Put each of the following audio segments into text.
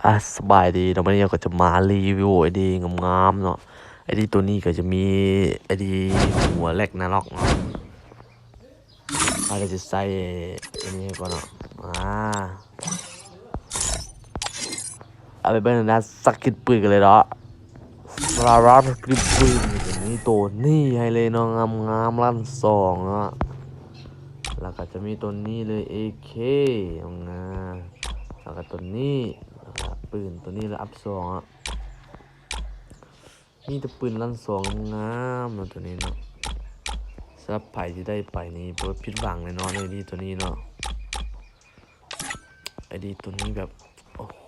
ອາ ສະບາຍດີເນາະ, ມື້ນີ້ເຮົາກໍຈະມາຣີວິວໄອດີງາມໆເນາະ. ໄອດີໂຕນີ້ກໍຈະມີໄອດີຫົວແລັກນາລັອກເນາະ. ເຮົາກໍຈະໃສ່ອັນນີ້ໃຫ້ກ່ອນເນາະ. ອາ ເອົາໄປເບິ່ງໜ້າສັກກິດປືນກັນເລີຍເນາະ. ສະລັກກິດປືນ ຈະມີໂຕນີ້ໃຫ້ເລີຍເນາະ, ງາມໆ ລ້ານສອງເນາະ. ແລ້ວກໍຈະມີໂຕນີ້ເລີຍ ເອເຄ ງາມ. ແລ້ວກໍໂຕນີ້ ແລ້ວກໍປືນໂຕນີ້ເລີຍ ອັບສອງເນາະ. ມີແຕ່ປືນລ້ານສອງງາມໆເນາະ ໂຕນີ້ເນາະ. ສຳລັບໃຜທີ່ໄດ້ໄປນີ້ບໍ່ຜິດຫວັງແນ່ນອນ ໄອດີໂຕນີ້ເນາະ. ໄອດີໂຕນີ້ແບບ ໂອ້ໂຫ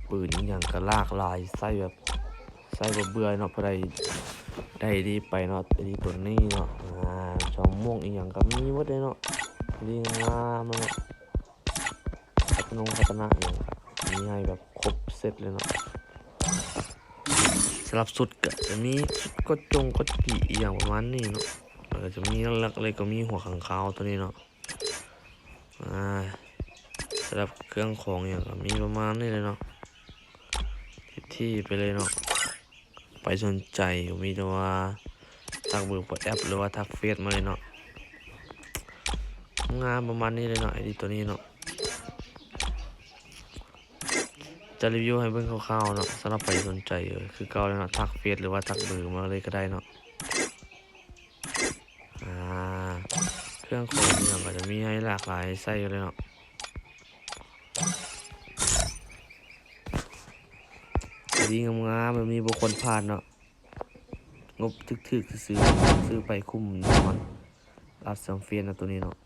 ປືນອີ່ຫຍັງກໍຫຼາກຫຼາຍ ໃຊ້ແບບ ໃຊ້ບໍ່ເບື່ອເນາະ. ຜູ້ໃດໄດ້ໄອດີໄປເນາະ ໄອດີໂຕນີ້ເນາະ ອາ ຈອມມ່ວງອີ່ຫຍັງກໍມີໝົດເລີຍເນາະ. ໄອດີງາມເນາະ. ຄັດນງຄັດຕະນະອີ່ຫຍັງກໍມີໃຫ້ແບບຄົບເຊັດເລີຍເນາະ. ສຳລັບຊຸດກໍຈະມີຊຸດກົດຈົງກົດຈີອີ່ຫຍັງປະມານນີ້ເນາະ. ແລ້ວກໍຈະມີຫຼັກໆເລີຍກໍມີຫົວຂ້າງຄາວໂຕນີ້ເນາະ. ອາ ສຳລັບເຄື່ອງຂອງອີ່ຫຍັງກໍມີປະມານນີ້ເລີຍເນາະ. ທິດທີ່ໄປເລີຍເນາະ. ໃຜສົນໃຈກໍມີແຕ່ວ່າທັກເບີ WhatsApp ຫຼືວ່າທັກເຟສມາເລີຍເນາະ. ງາມປະມານນີ້ເລີຍເນາະ ໄອດີໂຕນີ້ເນາະ. ຈະຣີວິວໃຫ້ເບິ່ງຄ່າວໆເນາະ. ສຳລັບໃຜສົນໃຈ ເອີ ຄືເກົ່າເລີຍເນາະ ທັກເຟສ ຫຼືວ່າທັກເບີມາເລີຍກໍໄດ້ເນາະ. ອາ ເຄື່ອງຂອງອີ່ຫຍັງກໍຈະມີໃຫ້ຫຼາກຫຼາຍໃຊ້ຢູ່ເລີຍເນາະ. ດີງາມໆ ແບບນີ້ບໍ່ຄວນພາດເນາະ. ງົບຖືກໆ ຊື້ ຊື້ໄປຄຸ້ມແນ່ນອນ. ລັດສຳເຟນນະໂຕນີ້ເນາະ.